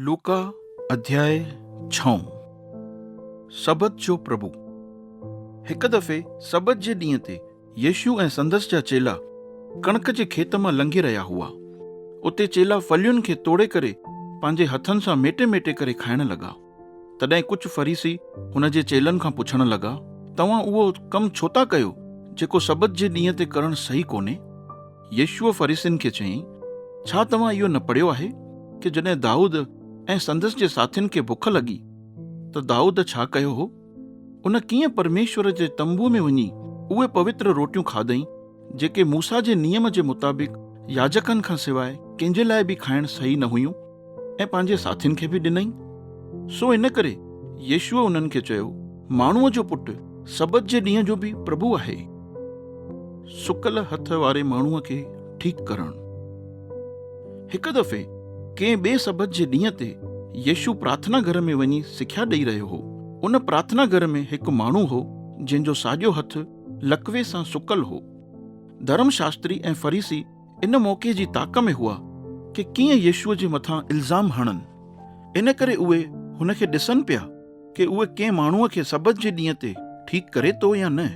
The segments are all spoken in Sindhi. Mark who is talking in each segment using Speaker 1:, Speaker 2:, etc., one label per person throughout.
Speaker 1: لوڪا اڌياء ڇهون، سبت جو پرڀو. هڪ دفعي سبت جي ڏينهن تي يسوع ۽ سندس جا چيلا ڪڻڪ جي کيت مان لنگهي رهيا هئا. اتي چيلا ڦلين کي توڙي ڪري پنهنجي هٿن سان ميٽي ميٽي ڪري کائڻ لڳا. تڏهن ڪجهه فريسي هن جي چيلن کان پڇڻ لڳا، توهان اهو ڪم ڇو ٿا ڪيو، جيڪو سبت جي ڏينهن تي ڪرڻ صحيح ڪونهي؟ يسوع فريسين کي چيائين، ڇا توهان اهو نه پڙهيو آهي ڪي جڏهن دائود ۽ سندس جي ساٿين کي بک لڳي ته دائود ڇا ڪيو هو؟ ان ڪيئن پرميشور جي تنبوء ۾ وڃي اهي پوتر روٽيون کاڌئين، جيڪي موسيٰ جي نيم جي مطابق ياجڪن کان سواء ڪنهن جي لاء به کائڻ صحيح نه هيون؟ ۽ پنهنجي ساٿين کي به ڏنائين. سو ان ڪري يسوع انهن کي چيو، ماڻهوء جو پٽ سبت جي ڏينهن جو به پرڀو آهي. سڪل هٿ واري ماڻهوء کي ٺيڪ ڪرڻ. هڪ دفعي ڪنهن ٻئي سبت جي ڏينهن تي يسوع پرارٿنا گهر ۾ وڃي سکيا ڏئي رهيو هو. ان پرارٿنا گهر ۾ هڪ ماڻهو هو، جنهن جو ساڄو هٿ لقوي سان سڪل هو. ڌرم شاستري ۽ فريسي ان موقعي جي تاڪ ۾ هئا ڪي ڪيئن يسوع جي مٿان الزام هڻن. ان ڪري اهي هن کي ڏسن پيا ڪي اهي ڪنهن ماڻهوء کي سبت جي ڏينهن تي ٺيڪ ڪري ٿو يا نه.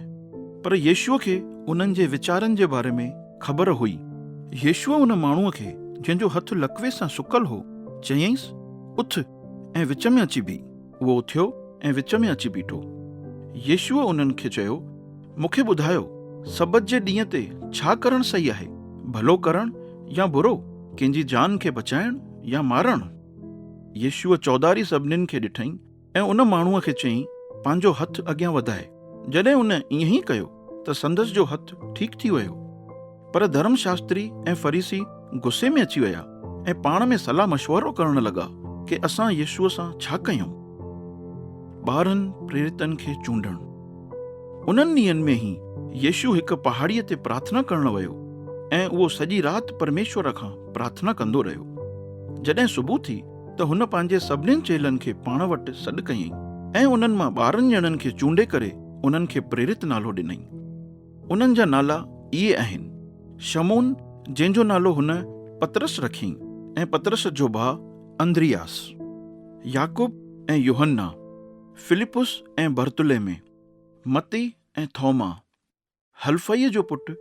Speaker 1: پر يسوع کي انهن جي ويچارن جي باري ۾ خبر هئي. يسوع ان ماڻهوء کي جنهن جو هٿ لقوي سان سڪل هو، چيائينس، اٿ ۽ وچ ۾ اچي بيهه. اهو اٿيو ۽ وچ ۾ اچي بيٺو. يسوع انهن کي چيو، مون کي ٻڌايو، سبت جي ڏينهن تي ڇا ڪرڻ صحيح آهي، ڀلو ڪرڻ يا برو، ڪنهن جي جان کي بچائڻ يا مارڻ؟ يسوع چوڌاري سڀنين کي ڏٺائين ۽ ان ماڻهوء کي چيائين، پنهنجو هٿ اڳيان وڌاء. جڏهن هن ائين ئي ڪيو ته سندس جو هٿ ٺيڪ ٿي ويو. پر ڌرم شاستري ۽ فريسي غصي ۾ اچي ويا ۽ پاڻ ۾ صلاح مشورو ڪرڻ لڳا ڪي اسان يسوع سان ڇا ڪيون؟ 12 پريرتن کي چونڊڻ. انهن ڏينهن ۾ ئي يسوع هڪ پهاڙيء تي پرارٿنا ڪرڻ ويو ۽ اهو سڄي رات پرميشور کان پرارٿنا ڪندو رهيو. جڏهن صبح ٿي ته هن پنهنجي سڀنين چيلن کي پاڻ وٽ سڏ ڪيائين ۽ انهن مان 12 ڄڻن کي چونڊي ڪري انهن کي پريرت نالو ڏنائين. انهن جا نالا اهي آهن، شمعون جنهن جو نالو هن پطرس رکيائين ۽ پطرس جو ڀاء اندرياس، يعقوب ۽ يوحنا، فلپس ۽ برتليمي، متي ۽ ٿوما، حلفئي جو پٽ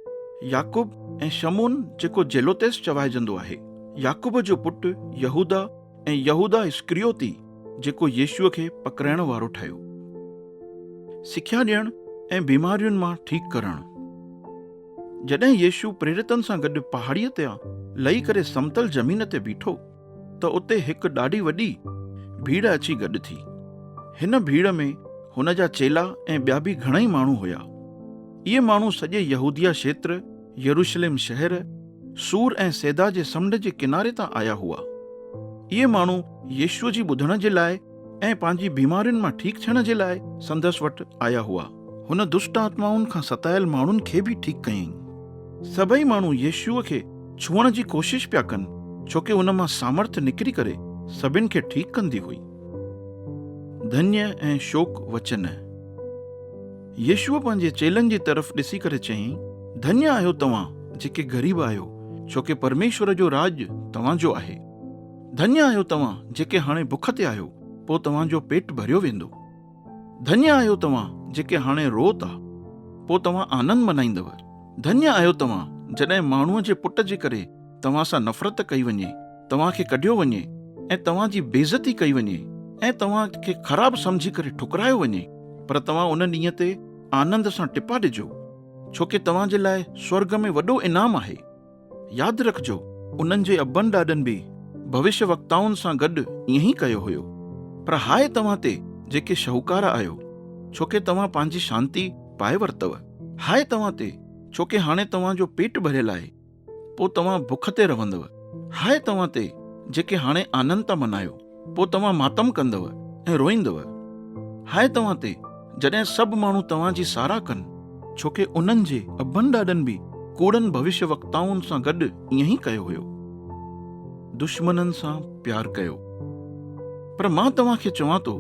Speaker 1: يعقوب ۽ شمعون جيڪو جيلوتيس چوائجندو آهي، يعقوب جو پٽ يهوداه ۽ يهوداه اسڪريوتي جيڪو يسوع کي پڪڙائڻ وارو ٺهيو. سکيا ڏيڻ ۽ بيمارين مان ٺيڪ ڪرڻ. جڏهن يسوع پريرتن سان گڏ پهاڙيء تان لهي ڪري سمتل زمين تي بيٺو ته اتي هڪ ڏاڍي وڏي ڀيڙ اچي گڏ ٿي. هن ڀيڙ ۾ هن جا چيلا ۽ ٻيا به گهڻائي ماڻهو هيا. اهي ماڻهو سڄي يهوديه کيتر، يروشلم شهر، سور ۽ صيدا جي سمنڊ جي ڪناري تان آيا هئا. اهي ماڻهو يسوع جي ٻڌڻ جي لاء ۽ پنهنجي بيمارين مان ٺيڪ ٿيڻ جي لاء سندس وٽ آيا هئا. هن دشٽ آتمائن کان ستايل ماڻهن کي به ٺيڪ ڪيائين. سڀئي ماڻهو يسوع کي ڇهڻ جي ڪوشش پيا ڪن، ڇوڪه هن مان سامرٿ نڪري ڪري سڀن کي ٺيڪ ڪندي هئي. ڌنيه ۽ شوڪ وچن. يسوع پنهنجي چيلن جي طرف ڏسي ڪري چيائين، ڌنيه آهيو توهان جيڪي غريب آهيو، ڇوڪه پرميشور جو راڄ توهان جو آهي. ڌنيه آهيو توهان جيڪي هاڻي بک تي آهيو، پوء توهان جو پيٽ ڀريو ويندو. ڌنيه آهيو توهان جيڪي هاڻي روئو ٿا، پوء توهان آنند منائيندؤ. ڌنيه آهيو توهان جڏهن ماڻهوء جي پٽ جي ڪري توهان سان نفرت ڪئي وڃي، توهان کي ڪڍيو وڃي ۽ توهان جي بيعزتي ڪئي وڃي ۽ توهان کي خراب سمجهي ڪري ٺڪرايو وڃي، پر توهان ان ڏينهن تي آنند سان ٽپا ڏجو، ڇوڪه توهان جي لاء سورڳ ۾ وڏو انعام آهي. ياد رکجو، انهن جي ابن ڏاڏن به ڀوشيه وڪتائن سان گڏ ائين ئي ڪيو هيو. پر هاء توهان تي جيڪي شاهوڪار آهيو، ڇوڪه توهان پنهنجي شانتي پائي ورتو. هاء توهان تي، ڇوڪه هاڻي توهان جو پيٽ ڀريل آهي. پوء توهان بک تي رهندؤ. هاء توهان تي، جيڪي هاڻي آنند ٿا منايو، پوء توهان ماتم ڪندؤ ۽ روئيندؤ. هاء توهان تي، جڏهن سڀ ماڻهو توهان جي ساراهه ڪن، ڇوڪه انهن جي ابن ڏاڏن به ڪوڙن ڀوشيه وڪتائن سان گڏ ائين ئي ڪيو هيو. دشمنن سان پيار ڪيو. پر مان توهان کي چوان ٿو،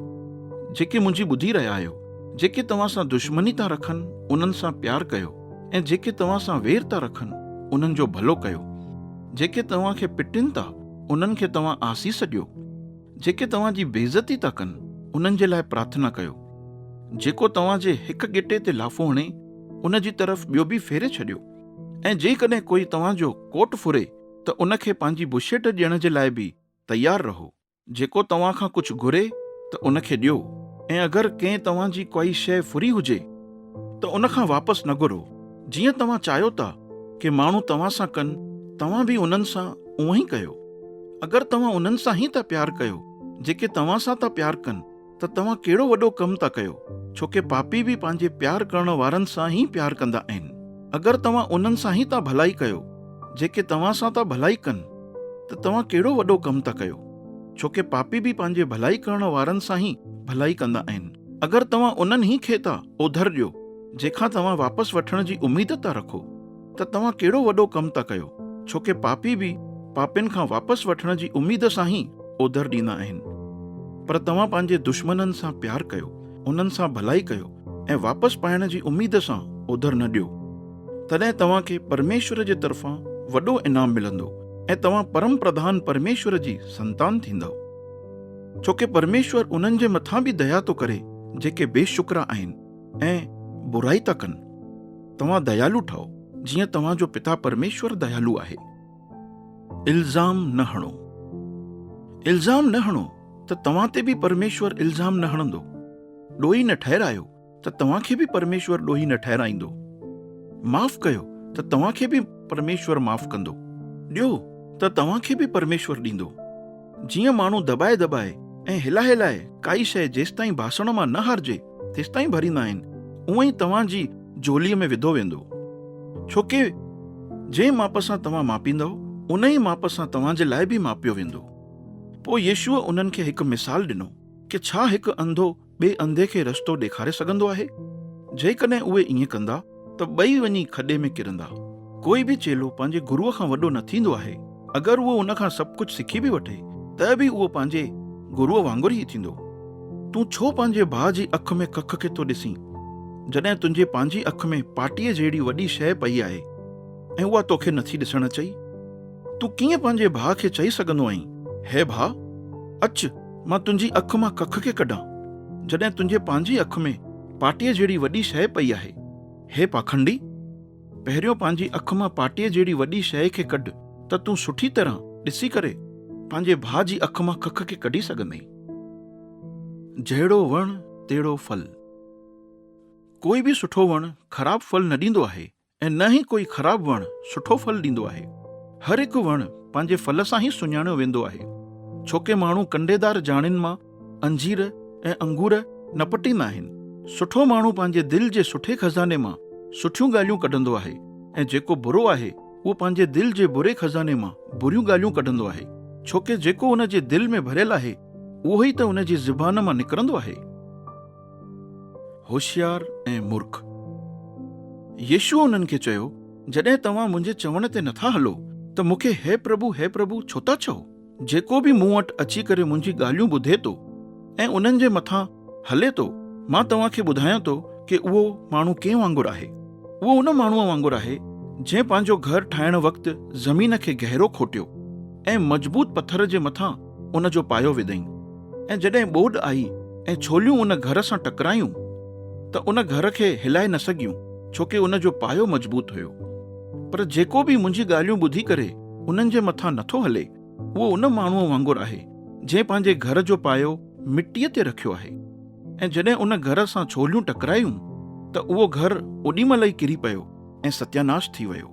Speaker 1: جيڪي منهنجي ٻڌي رهيا آهيو، جيڪي توهان سان دشمني ٿا رکن، انهن سان پيار ڪيو. ۽ جيڪي توهان سان وير ٿا رکن، انهن جو ڀلو ڪيو. جيڪي توهان کي پٽين ٿا، انهن کي توهان آسيس ڏيو. جيڪي توهان جي بيعزتي ٿا ڪن، انهن جي لاء پرارٿنا ڪيو. جيڪو توهان جي هڪ ڳٽي تي لافو هڻي، ان جي طرف ٻيو به ڦيري ڇڏيو. ۽ جيڪڏهن ڪوئي توهان جو ڪوٽ ڦري ته ان کي پنهنجي بشيٽ ڏيڻ جي لاء به تيار رهو. جيڪو توهان کان ڪجهه گهري ته ان کي ڏيو، ۽ اگر ڪنهن توهان جي ڪائي شيء ڦري هجي ته ان کان واپس نه گهرو. جيئن توهان چاهيو ٿا ڪي ماڻهو توهان سان ڪن، توهان به انهن سان اونهن ئي ڪيو. اگر توهان انهن سان ئي ٿا پيار ڪيو جيڪي توهان سان ٿا پيار ڪن ته توهان ڪهڙو وڏو ڪم ٿا ڪيو؟ ڇو ڪي پاپي به پنهنجي پيار ڪرڻ وارن سان ئي پيار ڪندا آهن. اگر توهان انهن سان ئي ٿا ڀلائي ڪيو جيڪي توهان سان ٿا ڀلائي ڪن ته توهان ڪهڙو وڏو ڪم ٿا ڪيو؟ ڇو ڪي پاپي به پنهنجي ڀلائي ڪرڻ وارن سان ئي ڀلائي ڪندا آهن. اگر توهان انهن ئي کي ٿا اوڌر ڏيو جنهن کان توهان واپس وٺڻ جي اميد ٿا رکو ته توهان ڪهڙو وڏو ڪم ٿا ڪيو؟ ڇو ڪي پاپي به پاپين کان واپس وٺڻ جي اميد سان ئي اوڌر ڏيندا آهن. پر توهان پنهنجي دشمنن سان پيار ڪيو، انهن سان ڀلائي ڪيو ۽ واپس پائڻ جي اميد سان اوڌر نه ڏيو. تڏهن توهان کي پرميشور جي طرفان وڏو انعام ملندو ۽ توهان پرم پرڌان پرميشور جي سنتان ٿيندؤ. ڇو ڪي پرميشور انهن جي مٿان به ديا ٿو ڪري جيڪي بي شڪرا آهن ۽ برائي ٿا ڪن. توهان ديالو ٺهو، جيئن توهان جو پتا پرميشور ديالو آهي. الزام نه هڻو. الزام نه هڻو ته توهان تي به پرميشور الزام نه هڻندو. ڏوهي نه ٺهرايو ته توهان کي به پرميشور ڏوهي نه ٺهرائيندو. معاف ڪيو ته توهان کي به پرميشور معاف ڪندو. ڏيو ته توهان کي به پرميشور ڏيندو. جيئن ماڻهو دٻائي دٻائي ۽ هلائي هلائي ڪائي شيء جيستائين باسڻ مان نه هارجي تيستائين ڀريندا آهن، اونئن ئي توهان جي جهوليء ۾ وڌو ويندو. ڇوڪه جنهن ماپ سان توهان ماپيندؤ، انهيء ماپ سان توهان جي لاء به ماپيو ويندو. پوء يسوع انهن کي هڪ مثال ڏنو ڪه ڇا هڪ انڌو ٻئي انڌي کي رستو ڏيکاري سگهندو آهي؟ جيڪڏهن اهي ائين ڪندا ته ٻئي وڃي کڏي ۾ ڪرندا. ڪوئي به چيلو پنهنجي گروء کان وڏو نه ٿيندو آهي. اگر اهو ان کان سڀ ڪجهه سکي به وٺي ته به اهو پنهنجي گروء وانگر ئي ٿيندو. تون ڇو پنهنجي ڀاء جي اک ۾ ڪک کي ٿو ڏسين، جڏهن تنهنجي پنهنجي اک ۾ پاٽيء جهڙي وڏي شيء پئي آهي ۽ اها توکي نٿي ڏسڻ اچئي؟ تون ڪيئن پنهنجي ڀاء کي چئي سگهندو آهين، هي ڀاء، اچ، مان تنهنجي اک مان ڪک کي ڪڍان، جڏهن تنهنجي پنهنجي اک ۾ پاٽيء جهڙي وڏي شيء پئي آهي. هي پاکنڊي! پهريون پنهنجي اک مان پاٽيء جهڙي وڏي شيء کي ڪڍ ته تون سٺي طرح ڏسي ڪري پنهنجي ڀاء جي اک مان ڪک کي ڪڍي سگهندين. جهڙو وڻ تهڙو ڦل. ڪوئي به سٺو وڻ خراب ڦل نه ڏيندو آهي ۽ نه ئي ڪوئي خراب وڻ سٺو ڦل ڏيندو آهي. هر هڪ وڻ پنهنجي ڦل سان ئي سڃاڻيو ويندو آهي. ڇوڪه ماڻهو ڪنڊيدار جاڻين مان انجير ۽ انگور نه پٽيندا آهن. سٺو ماڻهو پنهنجي دل جي سٺي خزاني مان سٺيون ڳالهيون ڪڍندو آهي ۽ جيڪو برو آهي اهو پنهنجي دل جي بري خزاني مان بريون ڳالهيون ڪڍندو آهي. ڇوڪه جيڪو ان جي دل ۾ ڀريل آهي اهو ئي ته ان جي زبان مان نڪرندو آهي. هوشيار ۽ مورک. يسوع انهن کي چيو، جڏهن توهان منهنجي چوڻ تي نٿا هلو ته مون کي هي پرڀو، هي پرڀو ڇو ٿا چئو؟ جيڪو به مون وٽ اچي ڪري منهنجي ڳالهيون ٻڌي ٿو ۽ انهن جي مٿان هلي ٿو، مان توهان کي ٻڌايان ٿو ڪي اهو ماڻهو ڪنهن وانگر آهي. اهو ان ماڻهوء وانگر آهي، جنهن پنهنجو گهر ٺاهڻ وقت زمين کي گهرو کوٽيو ۽ مضبوط پٿر جي مٿان ان جو پايو وڌائين. ۽ جڏهن ٻوڏ آئي ۽ ڇوليون ان گهر سان ٽڪرايون ته ان گهر کي هلائي نه سگهيون، ڇوڪه ان جو پايو مضبوط هيو. پر جيڪو به منهنجي ڳالهيون ٻڌي ڪري انهن جي مٿان نٿو هلي، اهو ان ماڻهوء وانگر آهي، جنهن پنهنجي گهر جو پايو مٽيء تي رکيو آهي ۽ جڏهن ان گهر سان ڇوليون ٽڪرايون ته اهو گهر اوڏي مهل ئي ڪري پيو ۽ ستياناش ٿي ويو.